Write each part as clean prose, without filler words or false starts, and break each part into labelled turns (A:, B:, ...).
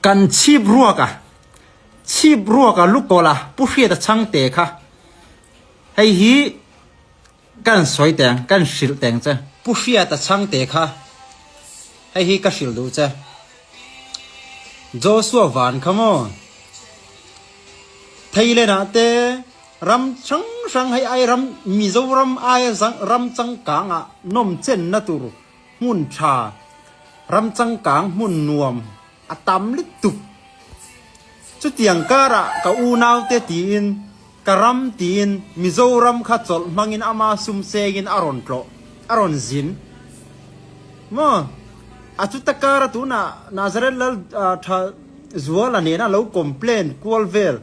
A: Kan chhip ruak a, chhip ruak a lukawlh a Pu Hriata chhangte kha hei hi kan sawi teng, kan hrilh teng che. Pu Hriata chhangte kha hei hi ka hrilh duh che. Joshua van kha maw? Thailand ah te ram hrang hrang hei ai ram Mizoram aia ram changkang ah nawm chenna tur hmun tha, ram changkang hmun nuam a tam lutuk. Chutiang karah ka unaute tiin, ka ram tiin Mizoram kha chawlh hmangin ama sum sengin a rawn tlawh, a rawn zin. Maw? A chuta kara tunah Nazareth Lal tha Zuala nena lo complain kual vel,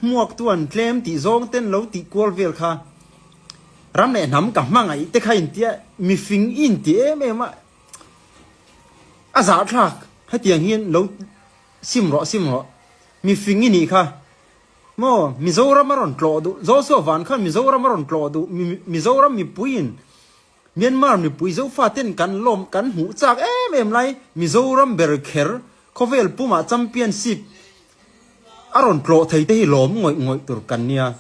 A: hmuaktu an tlem tih zawng ten lo tih kual vel kha Ram leh hnam ka hmangaih te kha intia mifing i inti em em a, a zahthlak hetiang hian lo sim rawh sim rawh, mifing i nih kha maw Mizoram a rawn tlawh duh, Joshua Van khan Mizoram a rawn tlawh duh, Mizoram mipuiin Myanmar mipui Zofa ten kan lawm kan hmuh chak em em lai Mizoram ber kher khawvel pumah championship a rawn tlawh thei te hi lawm ngawih ngawih tur kan nia.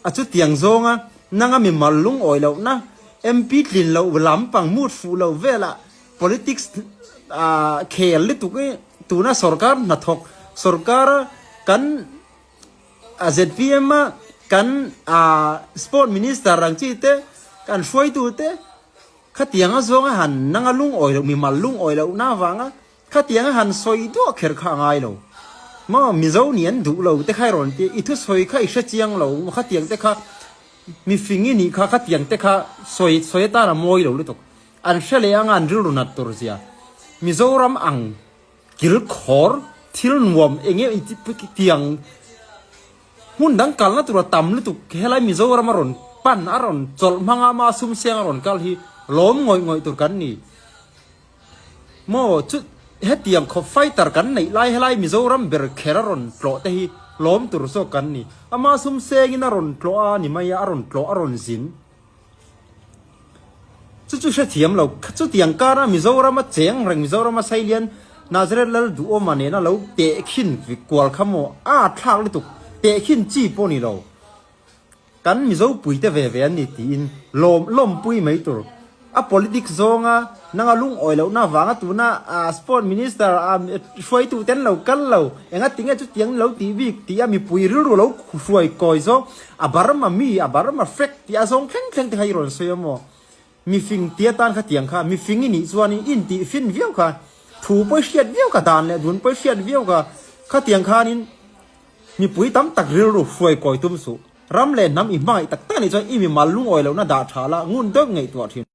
A: A chutiang zawnga nanga mimal lungawi lohna MP tlin loh lampang mut fuh lo velah politics khel lutuk i tuna sorkar hnathawk sorkar kan A zpm a kan Sport Minister ang chi te, kan hruaitu te khatiang a zawng a han nang a lungawi loh, mimal lungawi loh na avanga khatiang a han sawi duah kher kha a ngai lo. Maw Mizo nih an duh lo te kha i rawn ti a, i thusawi kha i hre chiang lo, khatiang te kha mifing i nih kha khatiang te kha sawi sawi atan a mawi lo lutuk. An hre leh anga an rilru nat tur zia. Mizoram ang. Kilkhawr thil nuam eng nge tiang hmun dang kalna tur a tam lutuk helai Mizoram a rawn pan a rawn chawlh hmang a ama sum siang a rawn kal hi lawm ngawih ngawih tur kan ni maw chu hetiang khawp fighter kan neih lai helai Mizoram ber kher a rawn tlawh te hi lawm tur zawk kan ni ama sum sengin a rawn tlawh a ni mai a a rawn tlawh a rawn zin. Chu chu hrethiam lo, chutiang kara Mizorama cheng reng Mizorama Sailian Nazareth Lal Duhawma nena lo tehkhin kual kha maw a thlak lutuk, tehkhin chi pawh ni lo. Kan Mizo puite ve ve an ni tiin lawm lawmpui mai tur. A politics zawnga nanga lungawi lohna avanga tuna Sport Minister hruaitu ten lo kal lo, enga tinge chutiang lo tih bik tia mipui rilru lo hruai kawi zawng A Burma mi, a Burma flag tih a zawng thleng thleng te kha i rawn sawi a maw? Mifing tia tan kha tiang kha, mifing i nih chuan i intih fin viau kha, thu pawi hriat viau kha, dan leh dun pawi hriat viau kha, khatiang khanin mipui tam tak rilru hruai kawi tum suh. Ram leh hnam i hmangaih tak tak a nih chuan i mimal lungawi lohna dah tha la, ngun deuh ngaihtuah thin.